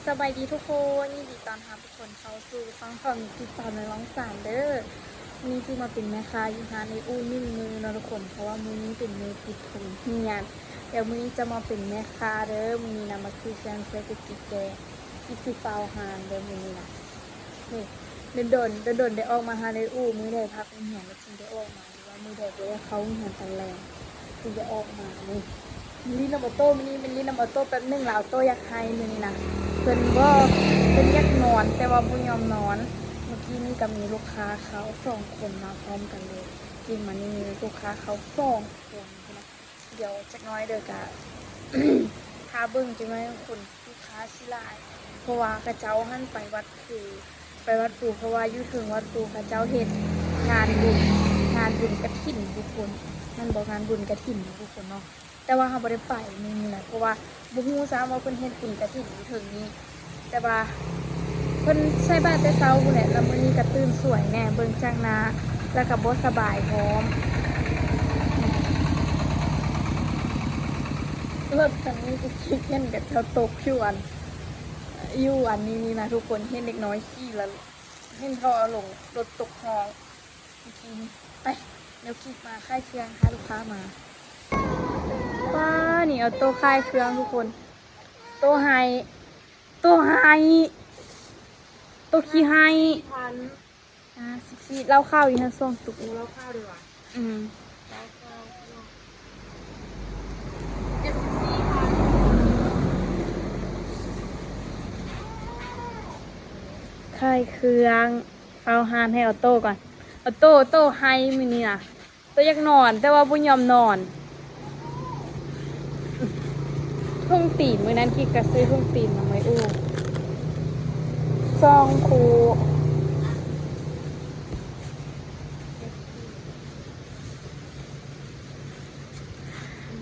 ສະບາຍດີທຸກຄົນ, ຍິນດີຕ້ອນຮັບທຸກຄົນເຂົ້າສູ່ຊ່ອງຂອງນິກກີສາວໃນລອງສານເດີ້. ມື້ນີ້ຊິມາເປັນແມ່ຄ້າຢູ່ຮ້ານເອື້ອຍອູ້ໜຶ່ງມື້ເນາະທຸກຄົນ, ເພາະວ່າມື້ນີ້ເປັນມື້ປິດໂຮງຮຽນ. ດຽວມື້ນີ້ຈະມາເປັນແມ່ຄ້າເດີ້, ມື້ນີ້ນະມາຊື້ເຄື່ອງໃຊ້ແຕ່ກິນແກງ, ກິນຊິເຝົ້າຮ້ານເດີ້ມື້ນີ້ນະ. ນີ້ ດົນໆ ດົນໆ ໄດ້ອອກມາຫາເອື້ອຍອູ້, ມື້ໃດພັກໂຮງຮຽນແລ້ວຈຶ່ງໄດ້ອອກມາ. ວ່າມື້ໃດບໍ່ໄດ້ເຂົ້າໂຮງຮຽນຕອນແລງ ຄືຈະອອກມານີ້ ຫຼິ້ນນຳອໍໂຕ້. ມື້ນີ້ແມ່ນຫຼິ້ນນຳອໍໂຕ້ແປັບໜຶ່ງ ແລ້ວອໍໂຕ້ຢາກໄຫ້ມື້ນີ້ນະ. ເພິ່ນບໍ່ ເພິ່ນຢາກນອນ ແຕ່ວ່າບໍ່ຍອມນອນ. ເມື່ອກີ້ນີ້ກໍມີລູກຄ້າເຂົ້າສອງຄົນມາພ້ອມກັນເລີຍ. ກິນມານີ້ມີລູກຄ້າເຂົ້າສອງຄົນພຸ້ນນະ. ດຽວຈັກໜ້ອຍເດີ້ ກະຖ້າເບິ່ງຈັກໜ້ອຍຄົນ ລູກຄ້າຊິຫຼາຍ ເພາະວ່າເຂົາເຈົ້າຫັ້ນໄປວັດພູ ໄປວັດພູ ເພາະວ່າຢູ່ເທິງວັດພູເຂົາເຈົ້າເຮັດງານບຸນ ງານບຸນກະຖິນທຸກຄົນ. ແມ່ນບໍ່? ງານບຸນກະຖິນທຸກຄົນເນາະ. ແຕ່ວ່າເຮົາບໍ່ໄດ້ໄປມື້ນີ້ນະ ເພາະວ່າບໍ່ຮູ້ຊ້ຳວ່າເພິ່ນເຮັດບຸນກະຖິນຢູ່ເທິງນີ້. ແຕ່ວ່າເພິ່ນໃສ່ບາດແຕ່ເຊົ້າພຸ້ນແຫຼະ ແລ້ວມື້ນີ້ກໍຕື່ນສວຍແດ່ ເບິ່ງຈາກໜ້າ ແລ້ວກໍບໍ່ສະບາຍພ້ອມ. ລົດຄັນນີ້ກໍຄິດເຫັນເຂົາເຈົ້າຕົກຢູ່ອັນ ຢູ່ອັນນີ້ນີ້ນະທຸກຄົນ, ເຫັນເດັກນ້ອຍຂີ່ແລ້ວ ເຫັນເຂົາເອົາລົງລົດຕົກຮ່ອງເມື່ອກີ້ນີ້. ໄປ ດຽວຂີ່ມາຂາຍເຄື່ອງ ຖ້າລູກຄ້າມາ. ປ້າ ນີ້ເອົາໂຕຂາຍເຄື່ອງທຸກຄົນ. ໂຕໄຮ ໂຕໄຮ ໂຕຂີ້ໄຮ. ອ່າ ສິບສີ່ ເຫຼົ້າຂາວຢູ່ຫັ້ນສອງຕຸກ. ໂອ້ ເຫຼົ້າຂາວເດ້ຫວາ? ອືມ ເຫຼົ້າຂາວ ເຈັດສິບສີ່ພັນ. ຂາຍເຄື່ອງ ເຝົ້າຮ້ານໃຫ້ອໍໂຕ້ກ່ອນ. ອໍໂຕ້ ໂຕ້ໄຮມື້ນີ້ນະ. ໂຕຢາກນອນ ແຕ່ວ່າບໍ່ຍອມນອນ. ຖົງຕີນ ມື້ນັ້ນກິກກະຊື້ຖົງຕີນມາໃຫ້ອູ້ ສອງຄູ່.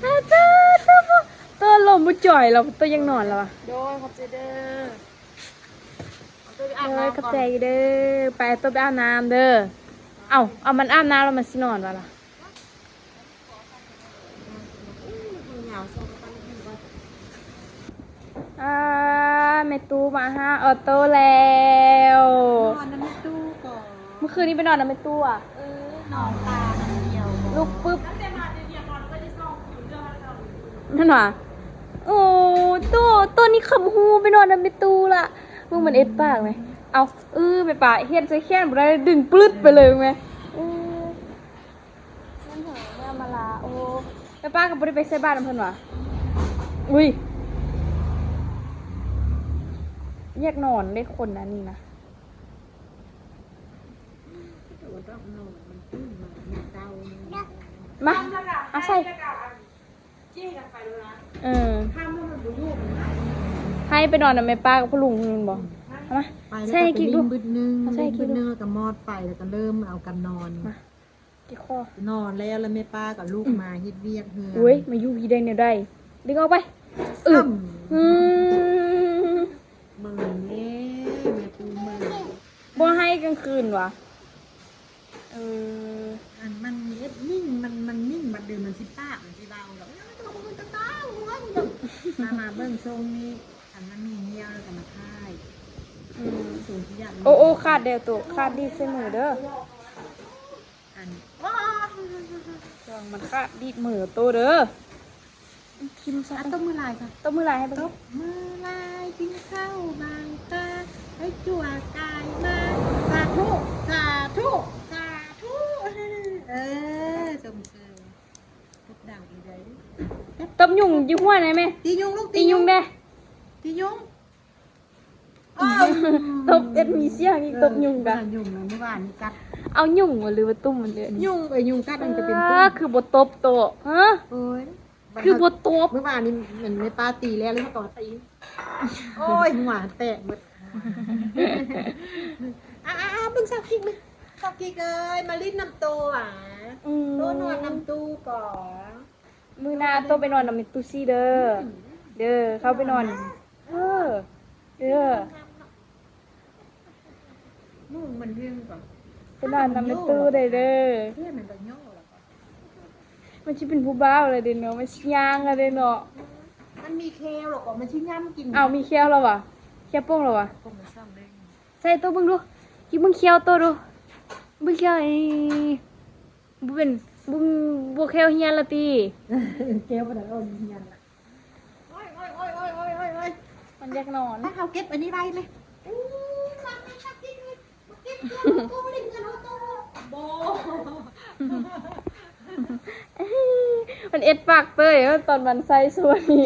ໂຕ ໂຕ ໂຕ ໂຕລົມບໍ່ຈ່ອຍແລ້ວ ໂຕຢາກນອນແລ້ວຫວາ. ໂດຍ ຂອບໃຈເດີ້. ເອີ ຂອບໃຈເດີ້. ໄປ ໂຕໄປອາບນ້ຳເດີ້. ເອົ້າ ເອົາ ມັນອາບນ້ຳແລ້ວມັນຊິນອນຫວາລະ? ອ່າ ແມ່ຕູ້ມາຫາອໍໂຕ້ແລ້ວ. ນອນນຳແມ່ຕູ້ກ່ອນ. ມື້ຄືນນີ້ໄປນອນນຳແມ່ຕູ້ອະ? ເອີ ນອນຕານຳດຽວ. ລຸກປຶບ ແມ່ນຫວາ? ໂອ້ ໂຕ ໂຕນີ້ຄຳຮູ້ໄປນອນນຳແມ່ຕູ້ລະ. ມຶງມັນເອັດປາກແມ. ເອົ້າ ເອີ ແມ່ປ້າເຮັດໃສ່ແຂນບໍ່ໄດ້ ດຶງປຶດໄປເລີຍແມ. ເອີ ມັນຫາຍາມາລາ. ໂອ້ ແມ່ປ້າກໍບໍ່ໄດ້ໄປໃສ່ບາດນຳເພິ່ນຫວາ? ອຸ້ຍ ຢາກນອນເດ້ຄົນອັນນີ້ນະ. ມາ ເອົາໃສ່. ເອີ ໃຫ້ໄປນອນນຳແມ່ປ້າກັບພໍ່ລຸງພຸ້ນແມ່ນບໍ່? ເອົາມາ ໃສ່ໃຫ້ກິກດູ. ເອົາໃສ່ໃຫ້ກິກດູ ແລ້ວກໍມອດໄຟ ແລ້ວກໍເລີ່ມເອົາກັນນອນ. ມາ ກິກຂໍ ນອນແລ້ວ ແລ້ວແມ່ປ້າກັບລູກມາເຮັດວຽກເຮືອນ. ໂອ້ຍ ມາຢູ່ພີ້ໄດ້ແນວໃດ? ດຶງອອກໄປ. ອື ອືມ ເບິ່ງແນ່ ແມ່ປູເບິ່ງ. ບໍ່ໃຫ້ກາງຄືນຫວາ? ເອີ ອັນມັນເຮັດໜິ່ງ ມັນ ມັນໜິ່ງບັດເດີ ມັນຊິປາກ ມັນຊິເວົ້າດອກ. ມາ ມາເບິ່ງຊົງນີ້ ຄັນມັນມີຫ່ຽວແລ້ວກໍມາຖ່າຍ. ອືມ ຊົງທີ່ຢາກ ໂອ້ ໂອ້ ຂາດແດ່ໂຕ ຂາດດີດໃສ່ມືເດີ້. ອັນ ເຄື່ອງມັນຂາດດີດມືໂຕເດີ້. ຖິ້ມຊະ ຕົບມືລາຍຊະ ຕົບມືລາຍໃຫ້ເບິ່ງ. ຕົບມືລາຍ ກິນເຂົ້າບາງຕາ ໄປຈົວກາຍມາ ສາທຸ ສາທຸ ສາທຸ. ເອີ ຊົມເຊີຍ ຕົບດັງອີກເດີ້. ຕົບຍຸງຢູ່ຫົວໄດ້ແມ? ຕີຍຸງລູກ ຕີຍຸງ ຕີຍຸງແດ່ ຕີຍຸງ. ຕົບເອັດມີສຽງອີກ ຕົບຍຸງກະ ຍຸງນະ ມື້ວານນີ້ກັດ ເອົາຍຸງບໍ່ ຫຼືວ່າຕຸ່ມມັນເດ? ຍຸງ ເອີ ຍຸງກັດມັນກະເປັນຕຸ່ມ. ຄືບໍ່ຕົບໂຕ ຮະ? ໂອ້ຍ ຄືບໍ່ຕົບ. ມື້ວານນີ້ແມ່ນແມ່ປ້າຕີແລ້ວ ແລ້ວເຮົາກໍມາຕີ. ໂອ້ຍ ຫົວແຕກໝົດ. ອ່າໆໆ ເບິ່ງສາວກິກ ສາວກິກເອີຍ ມາຫຼິ້ນນຳໂຕຫວາ? ອືມ ໂຕນອນນຳຕູ້ກໍ. ມື້ໜ້າໂຕໄປນອນນຳແມ່ຕູ້ຊີເດີ. ອືມ ເດີ ເຂົ້າໄປນອນ ເອີ ເດີ ໜູມັນເຮັງກ່ອນ ໄປນອນນຳແມ່ຕູ້ໄດ້ເດີ. ເພື່ອນມັນກໍຍໍ້ແລ້ວກໍ ມັນຊິເປັນຜູ້ບ່າວແລ້ວເດ້ເນາະ ມັນຊິຍ່າງແລ້ວເດ້ເນາະ. ມັນມີແຂ້ວແລ້ວກໍມັນຊິຫຍ້ຳກິນ. ອ້າວ ມີແຂ້ວແລ້ວຫວາ? ຂຽວໂປ່ງແລ້ວຫວາ? ໂປ່ງແລ້ວຊ້ຳເດ້. ໃສ່ໂຕເບິ່ງດູ. ກິນເບິ່ງຂຽວໂຕດູ. ເບິ່ງຂຽວ. ເອີ ບໍ່ເປັນ ບໍ່ ບໍ່ແຄ່ວຮຽນລະຕິ? ແຄ່ວບໍ່ໄດ້ຮຽນລະ. ໂອ້ຍ ໂອ້ຍ ໂອ້ຍ ມັນຢາກນອນ. ພາເຮົາເກັບອັນນີ້ໄວ້ແມະ. ໂອ້ຍ ມັນ ມັນ ມັນກິນເລີຍ. ມັນເອັດປາກເຕີຍ ຕອນມັນໃສ່ສ່ວນນີ້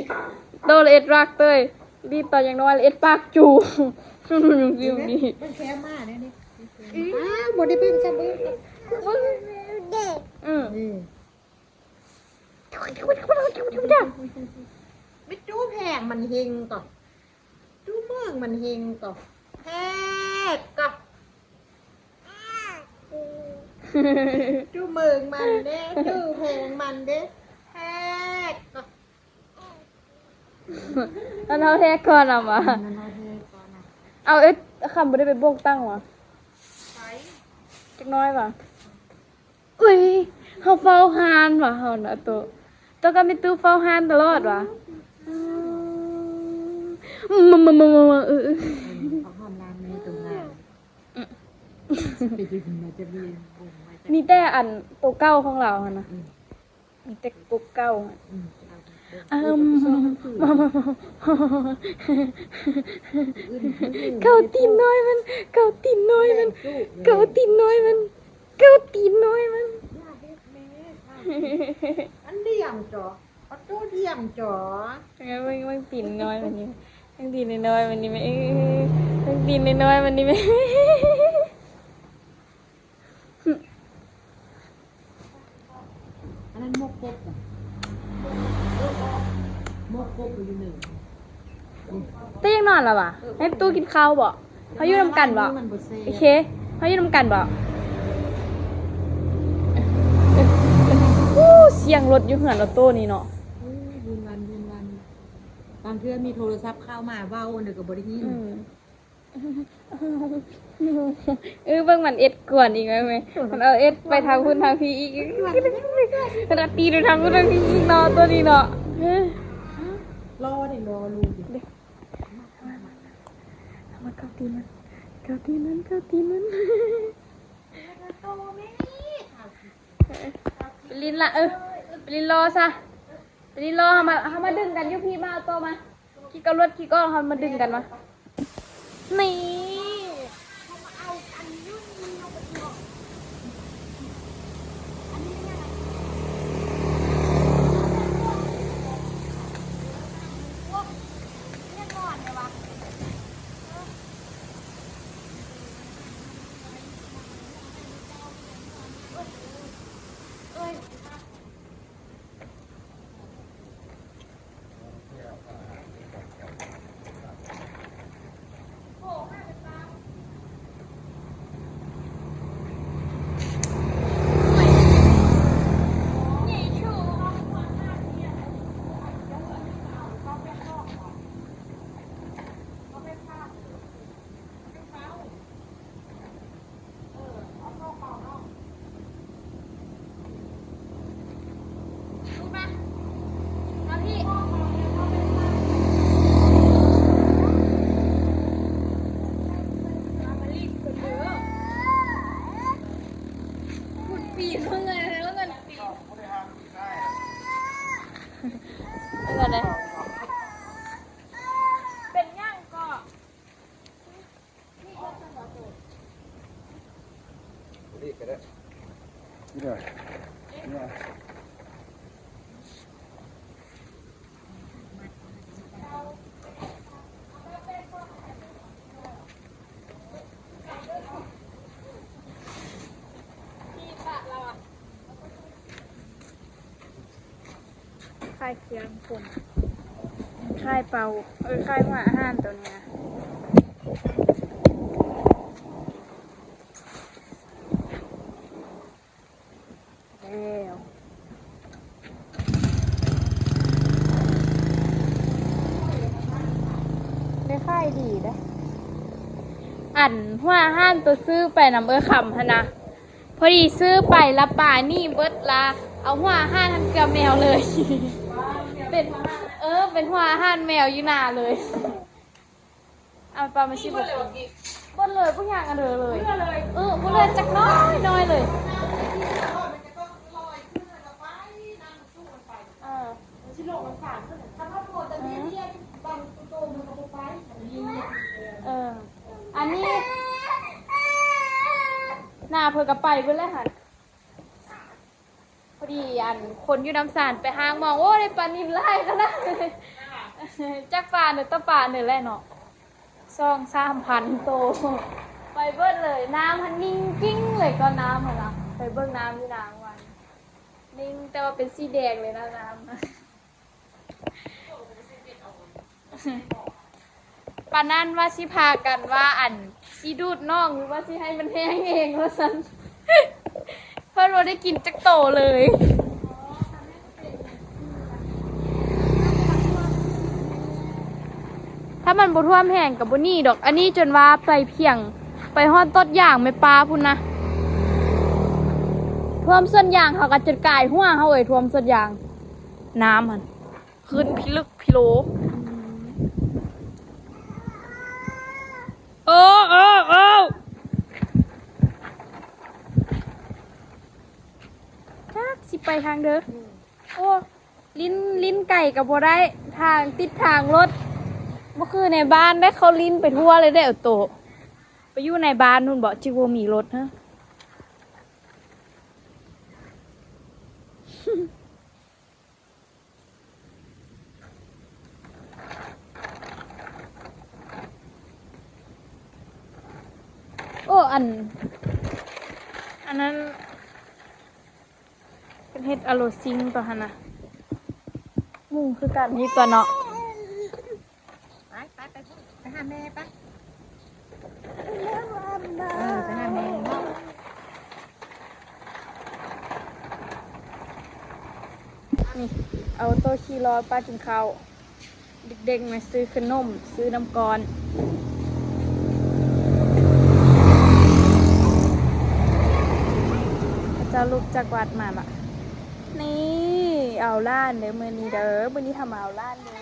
ໂຕລະເອັດປາກເຕີຍ ດີຕອນຍັງນ້ອຍລະເອັດປາກຈູ້ ມັນແຄມມາແນວນີ້. ອ້າວ ບໍ່ໄດ້ເບິ່ງຊ້ຳເບິ່ງ ເບິ່ງ ອືມ ມິດຈູແພງມັນເຮັງກໍ ຈູເມືອງມັນເຮັງກໍ ແພກກໍ ຈູເມືອງມັນເດ້ ຈູແພງມັນເດ້ ແພກກໍ ອັນເຮົາແທກກ່ອນນຳຫວາ? ອັນເຮົາແທກກ່ອນນະ. ເອົາ ເອີ ຄຳບໍ່ໄດ້ໄປໂບກຕັ້ງຫວາ? ໄປ ຈັກໜ້ອຍຫວາ? ອຸ້ຍ ເຮົາເຝົ້າຮ້ານວ່າເຮົານະໂຕ ໂຕກັບແມ່ຕູ້ເຝົ້າຮ້ານຕະຫຼອດວ່າ. ອືມ ມາ ມາ ມາ ເອີ ເອີ ເອີ ເຮົາຮ້ານແມ່ຕົງງານ ໄປດຶງມາຈາກນີ້ ມີແຕ່ອັນໂຕເກົ່າຂອງລາວຫັ້ນນະ. ອືມ ມີແຕ່ກົກເກົ່າ. ອືມ ເອົາ ເອົາ ມາ ມາ ມາ ເກົາຕີນນ້ອຍມັນ ເກົາຕີນນ້ອຍມັນ ເກົາຕີນນ້ອຍມັນ ເກົາຕີນນ້ອຍມັນ. ຢ່າເຮັດແມ່ ອັນດຽມຈໍ ເອົາໂຕດຽມຈໍ. ເບິ່ງ ເບິ່ງຕີນນ້ອຍມັນນີ້ ເບິ່ງຕີນນ້ອຍມັນນີ້ແມ່ ເອີ ເບິ່ງຕີນນ້ອຍມັນນີ້ແມ່. ອັນນັ້ນໝົກກົບນະ ໝົກກົບຢູ່ໜຶ່ງ. ແຕ່ຍັງນອນລະຫວາ? ໃຫ້ຕູ້ກິນເຂົ້າບໍ? ເຮົາຢູ່ນຳກັນບໍ? ໂອເຄ ເຮົາຢູ່ນຳກັນບໍ? ອູ້ ສຽງລົດຢູ່ເຮືອນລະໂຕນີ້ເນາະ. ວຸ້ນວານ ວຸ້ນວານ ບາງເທື່ອມີໂທລະສັບເຂົ້າມາເວົ້າອັນໃດກໍບໍ່ໄດ້ຍິນ. ອືມ ເອີ ເບິ່ງມັນເອັດກວນອີກແມ່ນ ມັນເອົາເອັດໄປທາງພຸ້ນທາງພີອີກ ມັນເອົາຕີໄປທາງພຸ້ນທາງພີອີກເນາະ ໂຕນີ້ເນາະ. ລໍເດ້ ລໍລູກເດ້ ມາເກົາຕີນມັນ ເກົາຕີນມັນ ເກົາຕີນມັນ. ໄປຫຼິ້ນລະ ເອີ ໄປຫຼິ້ນລໍຊະ ໄປຫຼິ້ນລໍ. ເຮົາມາ ເຮົາມາດຶງກັນຢູ່ພີ້ ມາເອົາໂຕມາ. ຄິກເອົາລົດ ຄິກອອກ ເຮົາມາດຶງກັນມາ ນີ້. ເປັນຫຍັງກໍ ນີ້ກໍໄດ້ ນີ້ ນີ້ ຂາຍເຄື່ອງຄົນ ຂາຍເປົາ ເອີ ຂາຍຫົວອາຫານໂຕນີ້ນະ. ແລ້ວ ໄດ້ຂາຍດີເດ້. ອັນ ຫົວອາຫານໂຕຊື້ໄປນຳເອື້ອຍຄຳຫັ້ນນະ ພໍດີຊື້ໄປລະປາໜີເບິດລະ ເອົາຫົວອາຫານຫັ້ນເກືອແມວເລີຍ ເປັນ ເອີ ເປັນຫົວອາຫານແມວຢູ່ໜ້າເລີຍ. ປາມາຊິບໍ່ກິນ ເບິດເລີຍ ບໍ່ຢາກອັນເດີເລີຍ ເອີ ບໍ່ເຫຼືອຈັກໜ້ອຍໜ້ອຍເລີຍ ເອີ ເອີ ອັນນີ້ ໜ້າເພິ່ນກໍໄປເບິດແລ້ວຫັ້ນ. ພໍດີອັນຄົນຢູ່ນ້ຳສານໄປຫາມອງ ໂອ້ ໄດ້ປານິນຫຼາຍຂະໜາດ ຈັກປາເນີ ຕະປາເນີແຫຼະເນາະ ສອງສາມພັນໂຕ ໄປເບິດເລີຍ ນ້ຳຫັ້ນນິ່ງກິ້ງເລີຍ ຕອນນ້ຳຫັ້ນນະ ໄປເບິ່ງນ້ຳຢູ່ນາງວັນນິ່ງ ແຕ່ວ່າເປັນສີແດງເລີຍນະນ້ຳ. ປານນັ້ນວ່າຊິພາກັນວ່າ ອັນ ຊິດູດນ້ອງ ຫຼືວ່າຊິໃຫ້ມັນແຫ້ງເອງວ່າຊັ້ນ ເພິ່ນບໍ່ໄດ້ກິນຈັກໂຕເລີຍ ຖ້າມັນບໍ່ຖ້ວມແຫ້ງກໍບໍ່ໜີດອກ ອັນນີ້ຈົນວ່າໄປພຽງ ໄປຮອດຕົ້ນຢາງແມ່ປ້າພຸ້ນນະ ຖ້ວມສວນຢາງເຮົາກໍຈົນກາຍຫົວເຮົາເອີຍ ຖ້ວມສວນຢາງ ນ້ຳຫັ້ນ ຂຶ້ນພິລຶກພິໂລ ໂອ້ ໂອ້ ໂອ້ ຈັກຊິໄປທາງເດີ ໂອ້ ຫຼິ້ນ ຫຼິ້ນໄກກໍບໍ່ໄດ້ ທາງຕິດທາງລົດ ບໍ່ຄືໃນບ້ານໄດ໋ ເຂົາຫຼິ້ນໄປທົ່ວເລີຍເດ້ ໂຕ ໄປຢູ່ໃນບ້ານພຸ້ນເບາະ ຈຶ່ງບໍ່ມີລົດ ຮະ. ໂອ້ ອັນ ອັນນັ້ນ ເພິ່ນເຮັດອາໂລຊິງຕົວຫັ້ນນະ ງຸ່ງຄືກັນ ມີຕົວເນາະ. ໄປ ໄປ ໄປພຸ້ນ ໄປຫາແມ່ໄປ ເອີ ໄປຫາແມ່ເນາະ ນີ້ ເອົາໂຕຂີ່ລໍ້ປ້າກິນເຂົ້າ ເດັກໆມາຊື້ຂະໜົມ ຊື້ນ້ຳກ້ອນ ເຂົາເຈົ້າລຸກຈາກວັດມາລະ ນີ້ ເອົາຫຼານເດີ ມື້ນີ້ເດີ ມື້ນີ້ເຮົາມາເອົາຫຼານເດີ.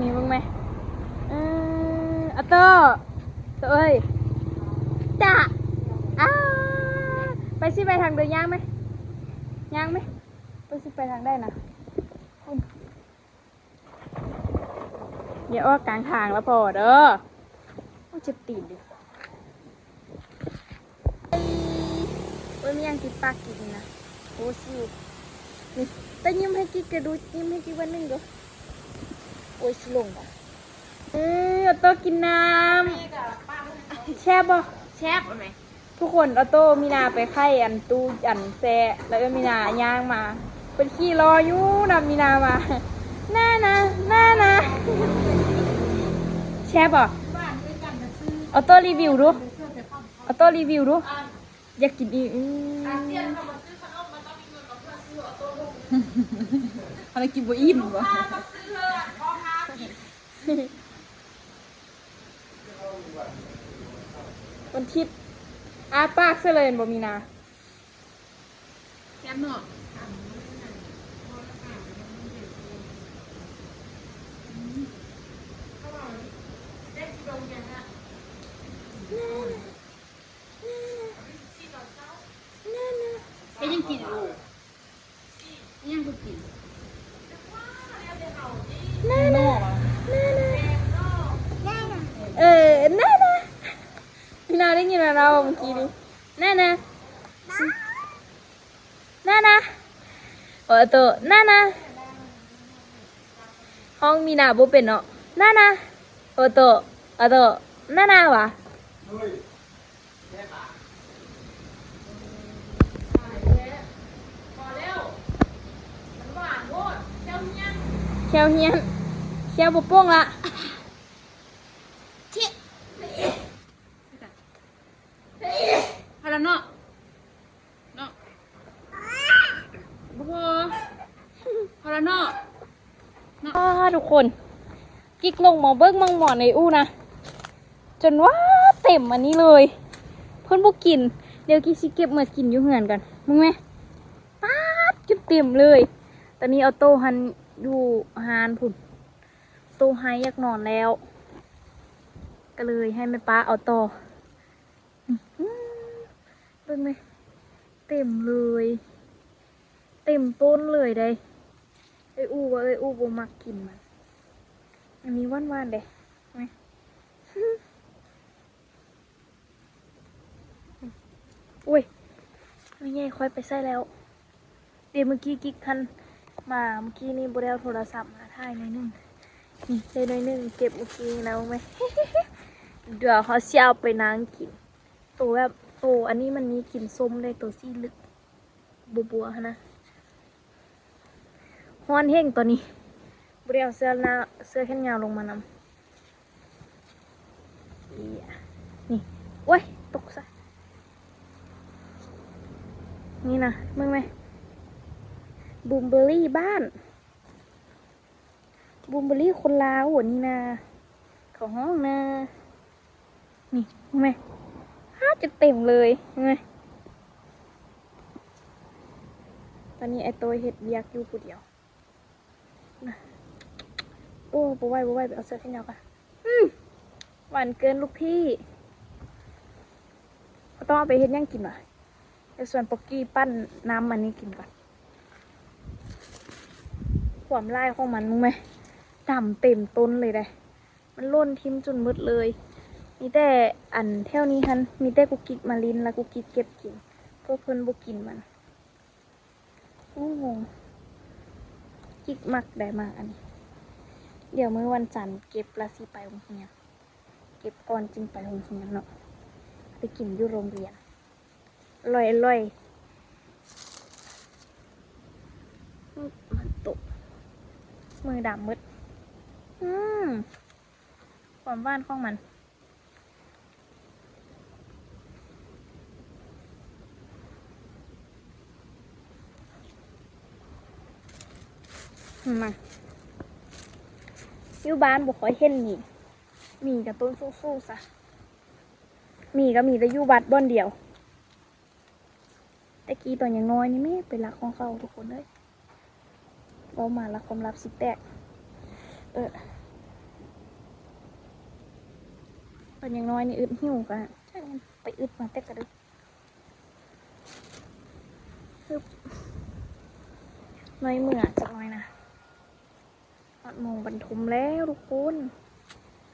ນີ້ເບິ່ງແມ ເອີ ອາໂຕ ໂຕເອີຍ ຈະ ອາ ໄປຊິໄປທາງເດີ ຍ່າງແມ ຍ່າງແມ ໄປຊິໄປທາງໃດນະ ຢ່າອອກກາງທາງລະພໍເດີ ໂອ້ ເຈັບຕີນເດ ເອີຍ ມີຫຍັງຕິດປາກກິນນີ້ນະ ໂອ້ ຊິວ ນີ້ ຕາຍິ້ມໃຫ້ກິກກະດູ ຍິ້ມໃຫ້ກິກບາດໜຶ່ງດູ ໂອ້ຍ ຊິລົງບໍ່ ເອີ ອາໂຕກິນນ້ຳ ແຊບບໍ່ ແຊບ ເອົາໄໝ ທຸກຄົນ ອາໂຕ ມີນາໄປໄຂອັນຕູ້ອັນແຊ່ ແລ້ວເອີ້ນມີນາຍ່າງມາ ເພິ່ນຂີ່ລໍ້ຢູ່ນຳມີນາມາ ນານາ ນານາ ແຊບບໍ່ ອາໂຕ ຣີວິວດູ ອາໂຕ ຣີວິວດູ ຢາກກິນອີກ ອືມ ເຮົາໄດ້ກິນບໍ່ອີ່ມບໍ່ ວັນທິດ ອ້າປາກໃສ່ເລີຍແມ່ນບໍ່ມີນາ ແຊບເນາະ ເຮັດຫຍັງກິນລູກ ອີຫຍັງຄືກິນ ນານາ ນານາ ເອີ ນານາ ມີນາໄດ້ຍິນແລ້ວເນາະເມື່ອກີ້ນີ້ ນານາ ນານາ ໂອໂຕ ນານາ ຮ້ອງມີນາບໍ່ເປັນເນາະ ນານາ ໂອໂຕ ໂອໂຕ ນານາຫວາ. ແຂ້ວຮຽນ ແຂ້ວບໍ່ໂປ່ງລະ ພາລະເນາະ ເນາະ ບໍ່ພໍ ພໍລະເນາະ ເນາະ ອ້າ ທຸກຄົນ ກິກລົງມາເບິ່ງໝ່ອງໝອນໃນອູ່ນະ ຈົນວ່າເຕັມອັນນີ້ເລີຍ ເພິ່ນບໍ່ກິນ ດຽວກິກຊິເກັບເມືອກິນຢູ່ເຮືອນກ່ອນ ເບິ່ງແມ ປາດ ເຕັມເລີຍ. ຕອນນີ້ອອໂຕ້ຫັ້ນຢູ່ຮ້ານພຸ້ນ. ໂຕ້ໄຫ້ຢາກນອນແລ້ວ ກໍເລີຍໃຫ້ແມ່ປ້າເອົາຕໍ່. ນີ້ ອືມ ເບິ່ງແມ ເຕັມເລີຍ ເຕັມຕົ້ນເລີຍເດ້. ເອື້ອຍອູ້ວ່າເອື້ອຍອູ້ບໍ່ມັກກິນມັນ. ອັນນີ້ຫວານໆເດ້. ໂອ້ຍ ແມ່ໃຫຍ່ຂ້ອຍໄປໃສແລ້ວ? ເດ ມື້ກີ້ກິກຄັນມາ ມື້ກີ້ນີ້ບໍ່ໄດ້ເອົາໂທລະສັບມາ ຖ່າຍໜ້ອຍໜຶ່ງ. ນີ້ ໄດ້ໜ້ອຍໜຶ່ງ ເກັບມື້ກີ້ນີ້ນະ ເບິ່ງແມ. ດຽວເຮົາຊິເອົາໄປນັ່ງກິນ. ໂຕແບບ ໂຕອັນນີ້ມັນມີກິ່ນສົ້ມເດ້ ໂຕສີເຫຼືອງບົວໆຫັ້ນນະ. ຮ້ອນແຮງຕອນນີ້ ບໍ່ໄດ້ເອົາເສື້ອໜາ ເສື້ອແຂນຍາວລົງມານຳ. ນີ້ ໂອ້ຍ ຕົກຊະ. ນີ້ນະ ເບິ່ງແມ ບລູເບີຣີບ້ານ ບລູເບີຣີຄົນລາວ ອັນນີ້ນະ ເຂົາຮ້ອງນະ. ນີ້ ເບິ່ງແມ ຫາ ຈົນເຕັມເລີຍ ເຫັນໄໝ? ຕອນນີ້ອ້າຍໂຕ້ເຮັດວຽກຢູ່ຜູ້ດຽວນະ. ໂອ້ ບໍ່ໄຫວ ບໍ່ໄຫວ ໄປເອົາເສື້ອແຂນຍາວກ່ອນ. ອືມ ຫວານເກີນລູກພີ່. ເຮົາຕ້ອງເອົາໄປເຮັດຫຍັງກິນວະ? ດຽວຊວນປອກກີ້ປັ້ນນ້ຳອັນນີ້ກິນກ່ອນ. ຄວາມຫຼາຍຂອງມັນ ເບິ່ງແມ ດຳເຕັມຕົ້ນເລີຍເດ້. ມັນຫຼົ່ນຖິ້ມຈົນໝົດເລີຍ. ມີແຕ່ອັນແຖວນີ້ຫັ້ນ ມີແຕ່ກຸກກິກມາຫຼິ້ນ ແລ້ວກຸກກິກເກັບກິນ ເພາະເພິ່ນບໍ່ກິນມັນ. ໂອ້ ກິກມັກໄດ້ໝາກອັນນີ້. ດຽວມື້ວັນຈັນເກັບ ແລ້ວຊິໄປໂຮງຮຽນ. ເກັບກ່ອນຈຶ່ງໄປໂຮງຮຽນເນາະ. ໄປກິນຢູ່ໂຮງຮຽນ. ອະລ່ອຍ ອະລ່ອຍ. ອືມ ມັນຕົກ ມືດຳໝົດ. ອືມ ຄວາມຫວານຂອງມັນ. ມາ ຢູ່ບ້ານບໍ່ຄ່ອຍເຫັນໝີ. ໝີກໍຕົ້ນສູງໆຊະ. ໝີກໍມີແຕ່ຢູ່ວັດບ່ອນດຽວ. ແຕ່ກີ້ຕອນຍັງນ້ອຍນີ້ແມ່ໄປລັກຂອງເຂົາ ທຸກຄົນເອີຍ. ເວົ້າມາລະຄວາມລັບຊິແຕກ. ເອີ ຕອນຍັງນ້ອຍນີ້ອຶດຫິວກະ ໄປອຶດມາແຕ່ກະດຶກ. ຮຶບ ໜ້ອຍເມື່ອຈັກໜ້ອຍນະ. ຮອດໂມງບັນທຸມແລ້ວທຸກຄົນ.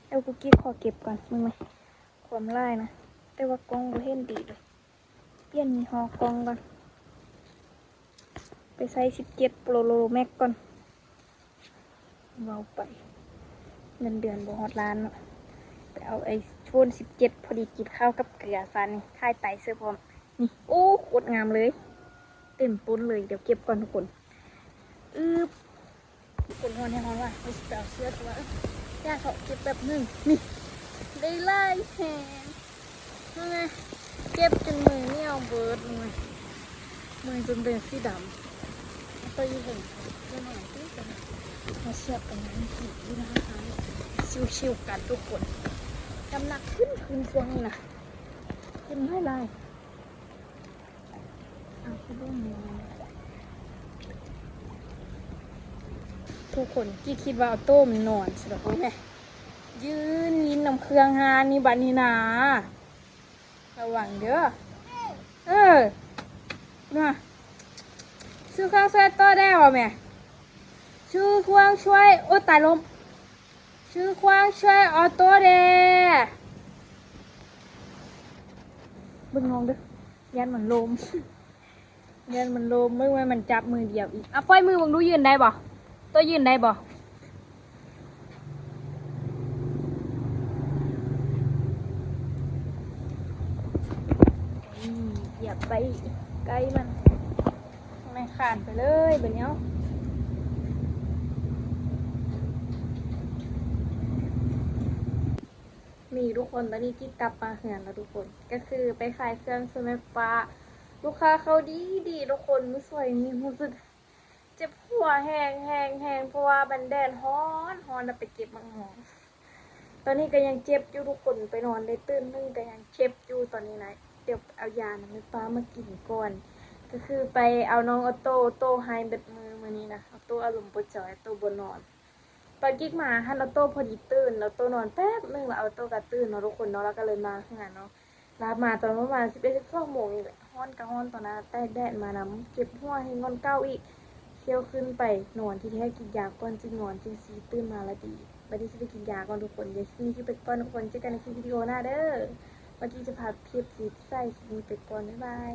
ແລ້ວກຸກກິກຂໍເກັບກ່ອນ ເບິ່ງແມ ຄວາມຫຼາຍນະ. ແຕ່ວ່າກ້ອງບໍ່ເຫັນດີເລີຍ. ປ່ຽນຍີ່ຫໍ້ກ້ອງກ່ອນ ໄປໃຊ້ສິບເຈັດໂປຣແມັກກ່ອນ. ເວົ້າໄປ ເງິນເດືອນບໍ່ຮອດລ້ານເນາະ. ໄປເອົາໄອໂຟນສິບເຈັດ ພໍດີກິນເຂົ້າກັບເກືອຊານີ້ ຖ່າຍໄຕເສີພ້ອມ. ນີ້ ໂອ້ ໂຄດງາມເລີຍ ເຕັມຕົ້ນເລີຍ. ດຽວເກັບກ່ອນທຸກຄົນ. ອືບ ຄົນຮ້ອນແຮງຮ້ອນວ່າ ເຮົາຊິໄປເອົາເສື້ອຕົວ ເອີ ຢ່າເທາະ ເກັບແປັບໜຶ່ງ. ນີ້ ໄດ້ຫຼາຍແຮງ ເຫັນໄໝ? ເກັບຈົນມືໜຽວເບີດ ເມື່ອຍຈົນເປັນສີດຳ. ເອົາໄປຢູ່ເທິງ ເອົາໜ້ອຍຕິ ມາສຽບກັນຢູ່ນີ້ ຢູ່ໜ້າຮ້ານ. ຊິວໆກັນທຸກຄົນ. ນ້ຳໜັກຂຶ້ນ ຂຶ້ນຊ່ວງນີ້ນະ ຂຶ້ນຫຼາຍໆ. ທຸກຄົນ ກີ້ຄິດວ່າອອໂຕ້ມັນນອນຊະດອກ. ໂອ້ຍແມ່ ຢືນຫຼິ້ນນຳເຄື່ອງຮ້ານນີ້ບັດນີ້ນາ. ລະວັງເດີ. ເອີ ນະ ຊື່ຄວາງຊ່ວຍໂຕ້ແດ່ບໍ່ແມ່? ຊື່ຄວາງຊ່ວຍ ໂອ້ ຕາຍ ລົ້ມ. ຊື່ຄວາງຊ່ວຍອອໂຕ້ແດ່. ເບິ່ງນ້ອງເດີ ຢ້ານມັນລົ້ມ ຢ້ານມັນລົ້ມ. ເບິ່ງໄວ້ມັນຈັບມືດຽວອີກ. ເອົາ ປ່ອຍມືເບິ່ງດູ ຢືນໄດ້ບໍ່? ໂຕ້ຢືນໄດ້ບໍ່? ໂອ້ຍ ຢາກໄປໃກ້ມັນ. ແມ່ ຄານໄປເລີຍບາດນີ້. ເອົາ ນີ້ທຸກຄົນ ຕອນນີ້ກີ້ກັບມາເຮືອນແລ້ວທຸກຄົນ ກໍຄືໄປຂາຍເຄື່ອງຊ່ວຍແມ່ປ້າ. ລູກຄ້າເຂົ້າດີໆທຸກຄົນ. ມື້ສວຍນີ້ຮູ້ສຶກເຈັບຫົວແຮງໆ ເພາະວ່າມັນແດດຮ້ອນໆ ແລ້ວໄປເກັບໝາກມ່ວງ. ຕອນນີ້ກໍຍັງເຈັບຢູ່ທຸກຄົນ ໄປນອນໄດ້ຕື່ນໜຶ່ງກໍຍັງເຈັບຢູ່ຕອນນີ້ນະ. ດຽວເອົາຢານຳແມ່ປ້າມາກິນກ່ອນ. ກໍຄືໄປເອົານ້ອງອອໂຕ້ ໂຕ້ໄຫ້ເບິດມື້ມື້ນີ້ນະ ອອໂຕ້ອາລົມບໍ່ຈອຍ ອອໂຕ້ບໍ່ນອນ. ຕອນກິກມາຫັ້ນ ອອໂຕ້ພໍດີຕື່ນ ອອໂຕ້ນອນແປັບໜຶ່ງ ແລ້ວອອໂຕ້ກໍຕື່ນເນາະທຸກຄົນເນາະ ແລ້ວກໍເລີຍມາເຮືອນເນາະ. ລາວມາຕອນປະມານສິບເອັດ ສິບສອງໂມງນີ້ແຫຼະ ຮ້ອນກໍຮ້ອນຕອນນັ້ນ ແຕ່ແດດມານຳ ເຈັບຫົວແຮງ ນອນເກົ້າອີກ ຖ້ຽວຂຶ້ນໄປນອນ ທີ່ແທ້ກິນຢາກ່ອນຈຶ່ງນອນ ຈັ່ງຊິຕື່ນມາລະດີ. ບັດນີ້ຊິໄປກິນຢາກ່ອນທຸກຄົນ. ດຽວຄລິບນີ້ກິກໄປກ່ອນທຸກຄົນ ເຈີກັນໃນຄລິບວິດີໂອໜ້າເດີ. ບັດນີ້ຈະພາຄລິບຊິໃສ່ຄລິບນີ້ໄປກ່ອນ ບາຍບາຍ.